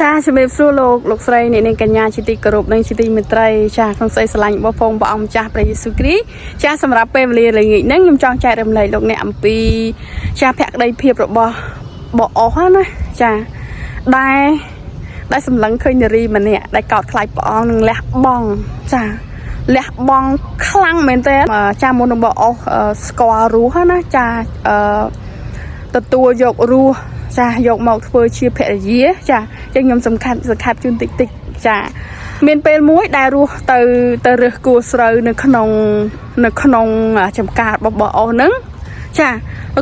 ចាជំរាបសួរលោកលោកស្រីអ្នកនាងកញ្ញាជាទីគោរពនិងជាទីមេត្រីចាក្នុងស្រីស្រឡាញ់របស់ផងព្រះអង្គម្ចាស់ព្រះយេស៊ូវគ្រីស្ទចាសម្រាប់ពេលវេលាល្ងាចហ្នឹងខ្ញុំចង់ចែករំលែកលោកអ្នកអំពីចាភក្ដីភាពរបស់បអស់ណាចាដែលដែលសម្លឹងឃើញនារីម្នាក់ដែលកោតខ្លាចព្រះអង្គនឹងលះបង់ចាលះបង់ខ្លាំងមែនតើចាមុននឹងបអស់ស្គាល់រស់ណាចាអឺ ទទួលយករស់ចាយកមកធ្វើជាភរិយាចាអញ្ចឹងខ្ញុំសំខាន់សង្ខេបជូនតិចតិចចាមានពេលមួយដែលរស់ទៅទៅរើសគួស្រូវនៅក្នុងនៅក្នុងចំការរបស់បអស់ហ្នឹងចា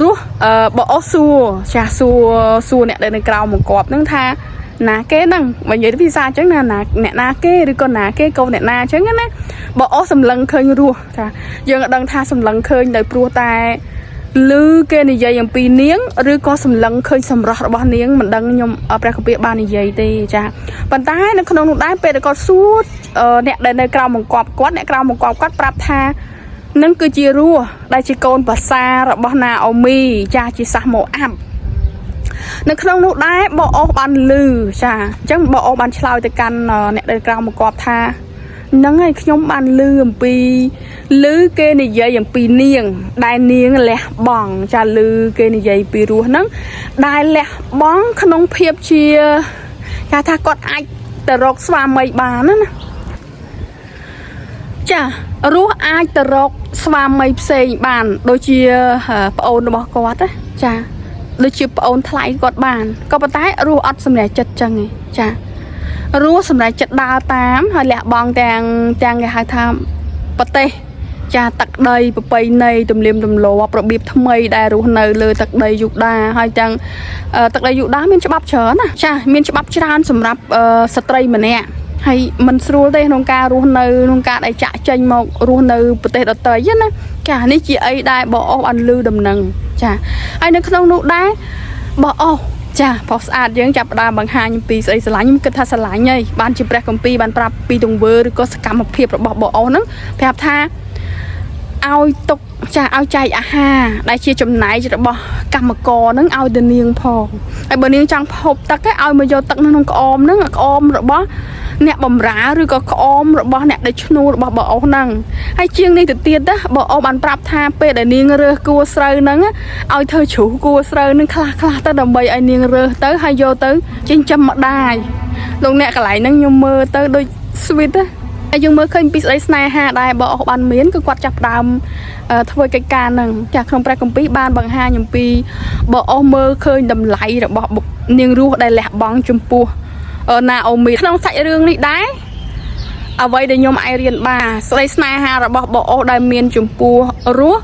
រស់បអស់សួរចាសួរសួរអ្នកដែលនៅក្រៅបង្គាប់ហ្នឹងថាណាគេហ្នឹងបើនិយាយភាសាអញ្ចឹងណាណាអ្នកណាគេឬក៏ណាគេកូនអ្នកណាអញ្ចឹងណាបអស់សម្លឹងឃើញរស់ចាយើងអត់ដឹងថាសម្លឹងឃើញដោយព្រោះតែ ឮគេនិយាយអំពីនាងឬក៏សម្លឹងឃើញសម្រស់របស់នាងមិនដឹងខ្ញុំព្រះគម្ពីរបាននិយាយទេចាប៉ុន្តែនៅក្នុងនោះដែរពេលដែលគាត់សួរអ្នកដែលនៅក្រៅបង្គាប់គាត់អ្នកក្រៅបង្គាប់គាត់ប្រាប់ថានឹងគឺជារស់ដែលជាកូនប្រសារបស់ណាអូមីចាជាសាសម៉ូអាប់នៅក្នុងនោះដែរបអស់បានលឺចាអញ្ចឹងបអស់បានឆ្លើយទៅកាន់អ្នកដែលក្រៅបង្គាប់ថាហ្នឹងហើយខ្ញុំបានលឺអំពីលឺគេនិយាយអំពីនាង ដែលនាងលះបង់ចាលឺគេនិយាយពីរស់ហ្នឹងដែលលះបង់ក្នុងភាពជាគេថាគាត់អាចទៅរកស្វាមីបានណាណាចារស់អាចទៅរកស្វាមីផ្សេងបាន ដូចជាប្អូនរបស់គាត់ណាចាដូចជាប្អូនថ្លៃគាត់បានក៏ប៉ុន្តែរស់អត់សម្រេចចិត្តចឹងឯងចារស់សម្រេចចិត្តដើរតាមហើយលះបង់ទាំងទាំងគេហៅថាប្រទេសចាទឹកដីប្រពៃណីទំនៀមទម្លាប់របៀបថ្មីដែលរស់នៅលើទឹកដីយូដាហើយទាំងទឹកដីយូដាមានច្បាប់ច្រើនណាចាមានច្បាប់ច្រើនសម្រាប់ស្ត្រីម្នាក់ហើយមិនស្រួលទេក្នុងការរស់នៅក្នុងការដែលចាក់ចេញមករស់នៅប្រទេសដទៃណាចានេះជាអីដែលបអស់បានលឺដំណឹងចាហើយនៅក្នុងនោះដែរបអស់ចាផុសស្អាតយើងចាប់ផ្ដើមបង្ហាញពីស្អីស្រឡាញ់ខ្ញុំគិតថាស្រឡាញ់ហើយបានជាព្រះគម្ពីរបានប្រាប់ពីទង្វើឬក៏សកម្មភាពរបស់បអស់ហ្នឹងប្រាប់ថាឲ្យទុកចាឲ្យចែកអាហារដែលជាចំណែករបស់កម្មករហ្នឹងឲ្យទៅនាងផងហើយបើនាងចង់ហូបទឹកឯងឲ្យមកយកទឹកនៅក្នុងក្អមហ្នឹងក្អមរបស់អ្នកបំរើឬក៏ក្អមរបស់អ្នកដែលឈ្នួលរបស់បអស់ហ្នឹងហើយជាងនេះទៅទៀតណាបអស់បានប្រាប់ថាពេលដែលនាងរើសគួរស្រូវហ្នឹងឲ្យធ្វើជ្រុះគួរស្រូវហ្នឹងខ្លះខ្លះទៅដើម្បីឲ្យនាងរើសទៅហើយយកទៅចិញ្ចឹមម្ដាយលោកអ្នកកន្លែងហ្នឹងខ្ញុំមើលទៅដូច sweet ណាហើយយើងមើលឃើញពីស្ដីស្នេហាដែលបអស់បានមានគឺគាត់ចាប់ផ្ដើមធ្វើកិច្ចការហ្នឹងចាក្នុងព្រះគម្ពីរបានបង្ហាញអំពីបអស់មើលឃើញតម្លៃរបស់នាងរស់ដែលលះបង់ចំពោះណាអូមីក្នុងសាច់រឿងនេះដែរអ្វីដែលខ្ញុំអាចរៀនបានស្ដីស្នេហារបស់បអស់ដែលមានចំពោះរស់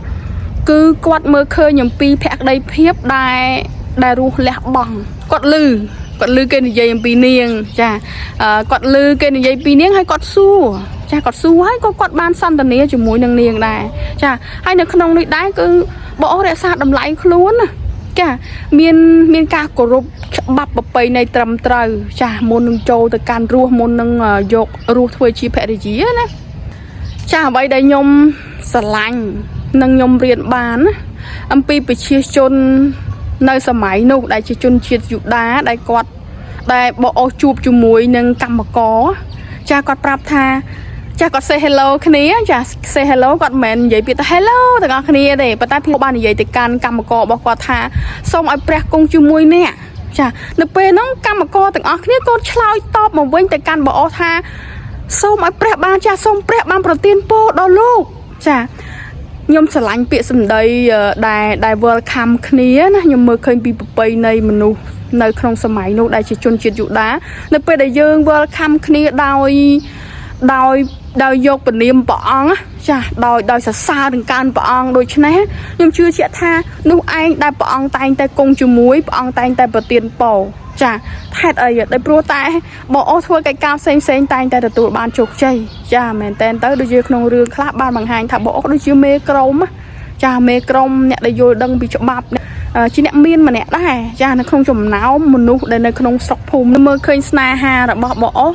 គឺគាត់មើលឃើញអំពីភក្ដីភាពដែលដែលរស់លះបង់គាត់លឺគាត់លឺគេនិយាយអំពីនាងចាគាត់លឺគេនិយាយពីនាងហើយគាត់សួរចាគាត់សួរហើយក៏គាត់បានសន្ទនាជាមួយនឹងនាងដែរចាហើយនៅក្នុងនេះដែរគឺបអស់រក្សាតម្លៃខ្លួនណាចាមានមានការគោរពច្បាប់ប្រពៃណីត្រឹមត្រូវចាមុននឹងចូលទៅកាន់រស់មុននឹងយករស់ធ្វើជាភរិយាណាចាអ្វីដែលខ្ញុំស្រឡាញ់និងខ្ញុំរៀនបានណាអំពីប្រជាជននៅសម័យនោះដែលជាជនជាតិយូដាដែលគាត់ដែលបអស់ជួបជាមួយនឹងកម្មករចាគាត់ប្រាប់ថាចាគាត់ say hello គ្នាចា say hello គាត់មិនមែននិយាយពាក្យថា hello ទាំងអស់គ្នាទេប៉ុន្តែបាននិយាយទៅកាន់កម្មកររបស់គាត់ថាសូមឲ្យព្រះគង់ជាមួយអ្នកចានៅពេលហ្នឹងកម្មករទាំងអស់គ្នាក៏ឆ្លើយតបមកវិញទៅកាន់បអស់ថាសូមឲ្យព្រះបានចាសូមព្រះបានប្រទានពរដល់លោកចាខ្ញុំស្រឡាញ់ពាក្យសម្ដីដែលដែល welcome គ្នាណាខ្ញុំមើលឃើញពីប្រពៃណីមនុស្សនៅក្នុងសម័យនោះដែលជាជនជាតិយូដានៅពេលដែលយើង welcome គ្នាដោយដោយដោយយកពនាមព្រះអង្គចាដោយដោយសរសើរនឹងកើនព្រះអង្គដូច្នេះខ្ញុំជឿជាក់ថានោះឯងដែលព្រះអង្គតែងតែគង់ជាមួយព្រះអង្គតែងតែប្រទានពរចាហេតុអីដោយព្រោះតែបងអូធ្វើកិច្ចការផ្សេងផ្សេងតែងតែទទួលបានជោគជ័យចាមែនតែនទៅដូចជាក្នុងរឿងខ្លះបានបង្ហាញថាបងអូដូចជាមេក្រុមចាមេក្រុមអ្នកដែលយល់ដឹងពីច្បាប់ជាអ្នកមានម្នាក់ដែរចានៅក្នុងចំណោមមនុស្សដែលនៅក្នុងស្រុកភូមិមើលឃើញស្នេហារបស់បងអូ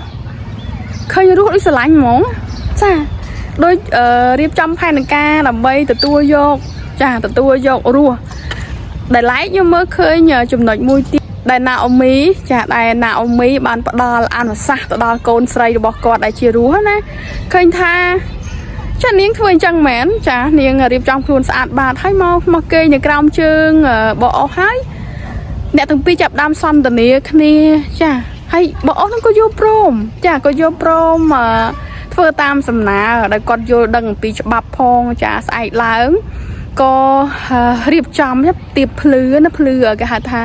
ឃើញរស់ដូចស្រឡាញ់ហ្មងចាដូចរៀបចំផែនការដើម្បីទទួលយកចាទទួលយករស់ដែលឡែកខ្ញុំមើលឃើញចំណុចមួយទៀត ដែលណាអូមីចាដែលណាអូមីបានផ្ដល់អនុសាសន៍ទៅដល់កូនស្រីរបស់គាត់ដែលជារស់ណាឃើញថាចានាងធ្វើអញ្ចឹងមែនចានាងរៀបចំខ្លួនស្អាតបាតហើយមកមកគេងនៅក្រោមជើងបអស់ហើយអ្នកទាំងពីរចាប់ដើមសន្ទនាគ្នាចាហើយបអស់ហ្នឹងក៏យល់ព្រមចាក៏យល់ព្រមធ្វើតាមសំណើដែលគាត់យល់ដឹងអំពីច្បាប់ផងចាស្អែកឡើងក៏រៀបចំទៀបភ្លឺណាភ្លឺគេហៅថា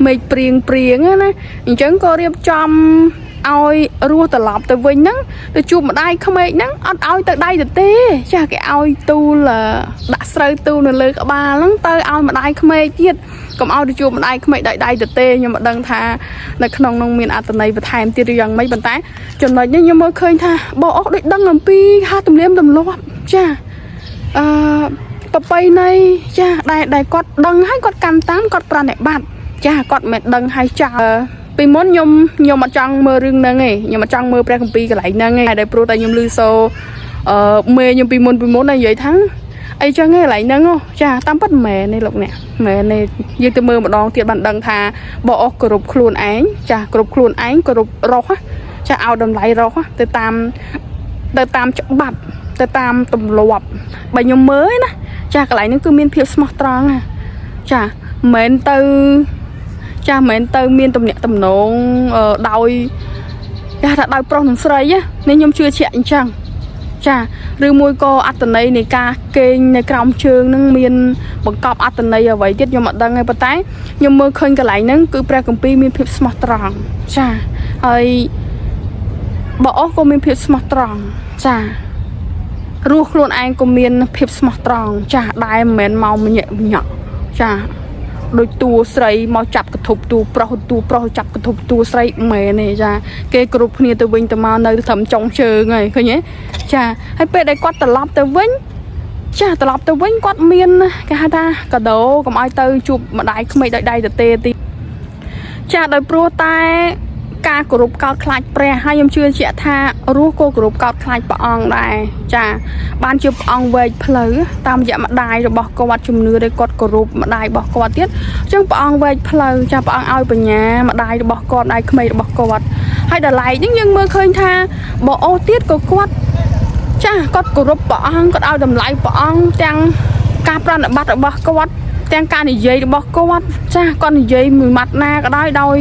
មេឃព្រៀងព្រៀងណាអញ្ចឹងក៏រៀបចំឲ្យរស់ត្រឡប់ទៅវិញហ្នឹងទៅជួបម្ដាយក្មេកហ្នឹងអត់ឲ្យទៅដៃទៅទេចាគេឲ្យទូលដាក់ស្រូវទូលនៅលើក្បាលហ្នឹងទៅឲ្យម្ដាយក្មេកទៀតកុំឲ្យទៅជួបម្ដាយក្មេកដោយដៃទៅទេខ្ញុំមិនដឹងថានៅក្នុងនោះមានអត្ថន័យបន្ថែមទៀតឬយ៉ាងម៉េចប៉ុន្តែចំណុចនេះខ្ញុំមើលឃើញថាបោអស់ដូចដឹងអំពីហាទំនៀមទម្លាប់ចាអឺប្របីនៃចាដែលដែលគាត់ដឹងហើយគាត់កាន់តាមគាត់ប្រណិប័តចាគាត់មិនដឹងហើយចាពីមុនខ្ញុំខ្ញុំអត់ចង់មើលរឿងហ្នឹងទេខ្ញុំអត់ចង់មើលព្រះគម្ពីរកន្លែងហ្នឹងទេដែលព្រោះតែខ្ញុំឮសូរអឺមេខ្ញុំពីមុនពីមុនតែនិយាយថាអីចឹងឯងកន្លែងហ្នឹងចាតាមពិតមិនមែនទេលោកអ្នកមិនមែនទេយើងទៅមើលម្ដងទៀតបានដឹងថាបអស់គោរពខ្លួនឯងចាគោរពខ្លួនឯងគោរពរស់ចាឲ្យតម្លៃរស់ទៅតាមទៅតាមច្បាប់ទៅតាមទម្លាប់បើខ្ញុំមើលណាចាកន្លែងហ្នឹងគឺមានភាពស្មោះត្រង់ណាចាមិនមែនទៅចាមិនមែនទៅមានទំនាក់ទំនងដោយគេថាដោយប្រុសនិងស្រីនេះខ្ញុំជឿជាក់អញ្ចឹងចាឬមួយក៏អត្តន័យនៃការគេងនៅក្រោមជើងនឹងមានបង្កប់អត្តន័យអ្វីទៀតខ្ញុំអត់ដឹងទេប៉ុន្តែខ្ញុំមើលឃើញកន្លែងហ្នឹងគឺព្រះគម្ពីរមានភាពស្មោះត្រង់ចាហើយបអស់ក៏មានភាពស្មោះត្រង់ចារស់ខ្លួនឯងក៏មានភាពស្មោះត្រង់ចាដែរមិនមែនមកម្ញាក់ម្ញាក់ចាដូចតួស្រីមកចាប់កធប់តួប្រុសតួប្រុសចាប់កធប់តួស្រីមែនទេចាគេគ្រប់គ្នាទៅវិញទៅមកនៅត្រឹមចុងជើងហើយឃើញទេចាហើយពេលដែលគាត់ត្រឡប់ទៅវិញចាត្រឡប់ទៅវិញគាត់មានគេហៅថាកាដូកុំឲ្យទៅជួបម្ដាយក្មេកដោយដៃទទេទីចាដោយព្រោះតែការគោរពកោតខ្លាចព្រះហើយខ្ញុំជឿជាក់ថារស់ក៏គោរពកោតខ្លាចព្រះអង្គដែរចាបានជាព្រះអង្គវែកផ្លូវតាមរយៈម្ដាយរបស់គាត់ជំនឿដែលគាត់គោរពម្ដាយរបស់គាត់ទៀតអញ្ចឹងព្រះអង្គវែកផ្លូវចាព្រះអង្គឲ្យបញ្ញាម្ដាយរបស់គាត់ម្ដាយក្មេករបស់គាត់ហើយដល់ឡែកនេះយើងមើលឃើញថាបើអូសទៀតក៏គាត់ចាគាត់គោរពព្រះអង្គគាត់ឲ្យតម្លៃព្រះអង្គទាំងការប្រណិប័តរបស់គាត់ទាំងការនិយាយរបស់គាត់ចាគាត់និយាយមួយម៉ាត់ណាក៏ដោយដោយ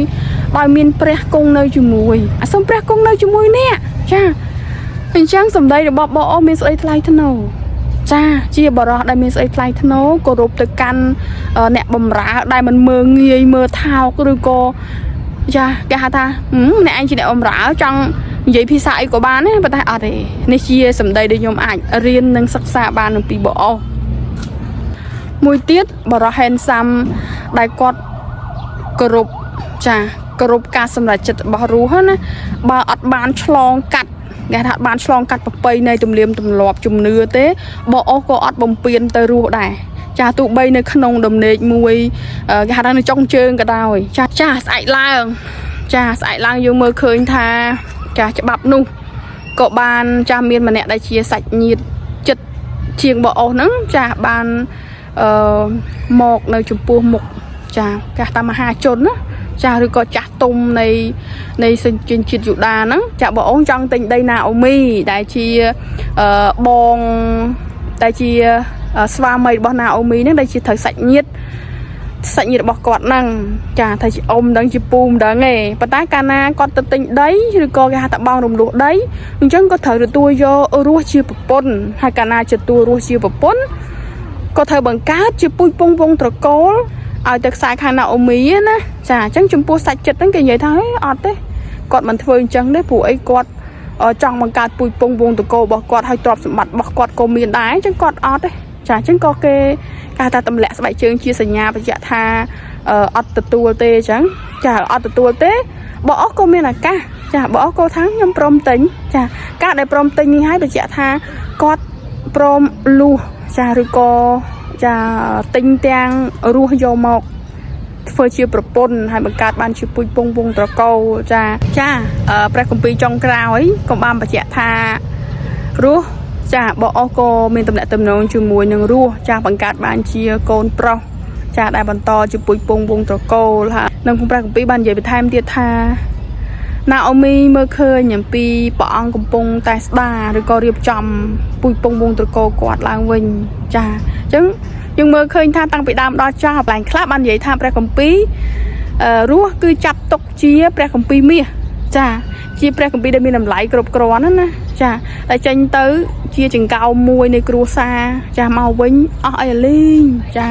ដោយមានព្រះគង់នៅជាមួយអាសូមព្រះគង់នៅជាមួយអ្នកចាអញ្ចឹងសម្ដីរបស់បអូមានស្ដីថ្លៃថ្នូរចាជាបរោះដែលមានស្ដីថ្លៃថ្នូរគោរពទៅកាន់អ្នកបំរើដែលមិនមើងងាយមើលថោកឬក៏ចាគេហៅថាអ្នកឯងជាអ្នកបំរើចង់និយាយភាសាអីក៏បានដែរប៉ុន្តែអត់ទេនេះជាសម្ដីដែលខ្ញុំអាចរៀននិងសិក្សាបានអំពីបអូមួយទៀតបរោះហេនសាំដែលគាត់គោរពចាគោរពការសម្រេចចិត្តរបស់រស់ណាបើអត់បានឆ្លងកាត់គេថាអត់បានឆ្លងកាត់ប្រពៃនៃទំនៀមទម្លាប់ជំនឿទេបអូក៏អត់បំពេញទៅរស់ដែរចាទោះបីនៅក្នុងដំណេកមួយគេហៅថានៅចុងជើងក៏ដោយចាចាស្អែកឡើងចាស្អែកឡើងយើងមើលឃើញថាចាច្បាប់នោះក៏បានចាមានម្នាក់ដែលជាសាច់ញាតិចិត្តជាងបអូសហ្នឹងចាបានអឺមកនៅចំពោះមុខចាគេតាមមហាជនណាចាឬក៏ចាស់ទុំនៃនៃសញ្ជាតិយូដាហ្នឹងចាបងអូនចង់ទិញដីណាអូមីដែលជាអឺបងដែលជាស្វាមីរបស់ណាអូមីហ្នឹងដែលជាត្រូវសាច់ញាតិសាច់ញាតិរបស់គាត់ហ្នឹងចាថាជាអ៊ំមិនដឹងជាពូមិនដឹងទេប៉ុន្តែកាលណាគាត់ទៅទិញដីឬក៏គេហៅថាបងរំលោះដីអញ្ចឹងក៏ត្រូវទទួលយករស់ជាប្រពន្ធហើយកាលណាទទួលរស់ជាប្រពន្ធក៏ត្រូវបង្កើតជាពូជពងវងត្រកូលឲ្យទៅខ្សែខាងណាអូមីណាចាអញ្ចឹងចំពោះសាច់ចិត្តហ្នឹងគេនិយាយថាហេអត់ទេគាត់មិនធ្វើអញ្ចឹងទេព្រោះអីគាត់ចង់បង្កើតពូជពងវងតកោរបស់គាត់ហើយទ្រព្យសម្បត្តិរបស់គាត់ក៏មានដែរអញ្ចឹងគាត់អត់ទេចាអញ្ចឹងក៏គេគេថាទម្លាក់ស្បែកជើងជាសញ្ញាបញ្ជាក់ថាអត់ទទួលទេអញ្ចឹងចាអត់ទទួលទេបើអស់ក៏មានឱកាសចាបើអស់ក៏ថាខ្ញុំព្រមទិញចាការដែលព្រមទិញនេះហើយបញ្ជាក់ថាគាត់ព្រមលួសចាឬក៏ចាទិញទាំងរស់យកមកធ្វើជាប្រពន្ធហើយបង្កើតបានជាពូជពងវងត្រកូលចាចាព្រះគម្ពីរចុងក្រោយក៏បានបញ្ជាក់ថារស់ចាបអស់ក៏មានតំណែងតំណងជាមួយនឹងរស់ចាបង្កើតបានជាកូនប្រុស ចាដែលបន្តជាពូជពងវងត្រកូលហើយនៅក្នុងព្រះគម្ពីរបាននិយាយបន្ថែមទៀតថាណាអូមីមើលឃើញអំពីព្រះអង្គកំពុងតែស្ដារឬក៏រៀបចំពូជពងវងត្រកូលគាត់ឡើងវិញចាអញ្ចឹងយើងមើលឃើញថាតាំងពីដើមដល់ចប់កន្លែងខ្លះបាននិយាយថាព្រះគម្ពីររស់គឺចាប់ទុកជាព្រះគម្ពីរមាសចាជាព្រះគម្ពីរដែលមានតម្លៃគ្រប់គ្រាន់ណាណាចាតែចេញទៅជាចង្កោមមួយនៃគ្រួសារចាមកវិញអស់អីអាលីងចា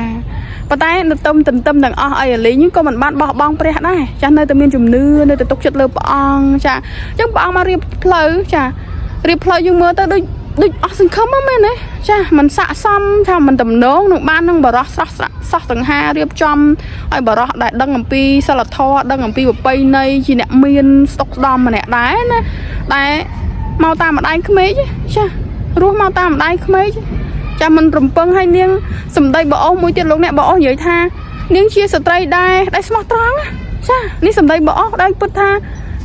ប៉ុន្តែនៅទឹមទន្ទឹមទាំងអស់អីអាលីងក៏មិនបានបោះបង់ព្រះដែរចានៅតែមានជំនឿនៅតែទុកចិត្តលើព្រះអង្គចាអញ្ចឹងព្រះអង្គមករៀបផ្លូវចារៀបផ្លូវយើងមើលទៅដូចដូចអស់សង្ឃឹមហ្នឹងមែនទេចាมันស័កសមថាมันតំណងនឹងបាននឹងបរោះស្រស់ស្រសោះសង្ហារៀបចំឲ្យបរោះដែលដឹងអំពីសិលធម៌ដឹងអំពីប្រពៃណីជាអ្នកមានស្តុកស្ដំម្នាក់ដែរណាដែលមកតាមម្ដាយក្មេកចារស់មកតាមម្ដាយក្មេកចាមិនរំពឹងឲ្យនាងសម្ដីបអូសមួយទៀតលោកអ្នកបអូសនិយាយថានាងជាស្ត្រីដែរដែលស្មោះត្រង់ណាចានេះសម្ដីបអូសដែលពិតថា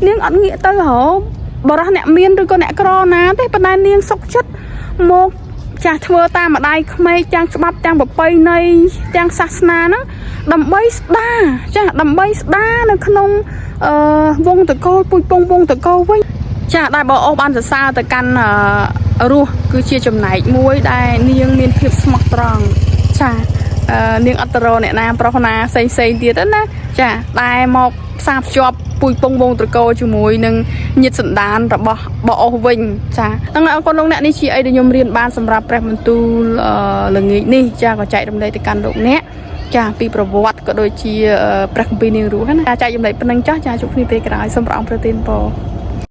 នាងអត់ងាកទៅរកបរោះអ្នកមានឬក៏អ្នកក្រណាទេប៉ុន្តែនាងសុខចិត្តមកចាស់ធ្វើតាមម្ដាយក្មេកទាំងច្បាប់ទាំងប្រពៃណីទាំងសាសនាហ្នឹងដើម្បីស្ដារចាដើម្បីស្ដារនៅក្នុងអឺវងតកូលពូជពងវងតកូលវិញចាដែលបងអូសបានសរសើរទៅកាន់រស់គឺជាចំណែកមួយដែលនាងមានភាពស្មោះត្រង់ចានាងអត់ទៅរកអ្នកណាប្រុសណាផ្សេងផ្សេងទៀតទេណាចាដែលមកផ្សារភ្ជាប់ពូជពងវងត្រកូលជាមួយនឹងញាតិសន្តានរបស់បអូសវិញចាហ្នឹងហើយអរគុណលោកអ្នកនេះជាអីដែលខ្ញុំរៀនបានសម្រាប់ព្រះបន្ទូលល្ងាចនេះចាក៏ចែករំលែកទៅកាន់លោកអ្នកចាពីប្រវត្តិក៏ដូចជាព្រះគម្ពីរនាងរស់ណាចែករំលែកប៉ុណ្្នឹងចាស់ចាជួបគ្នាពេលក្រោយសូមព្រះអង្គប្រទានពរ។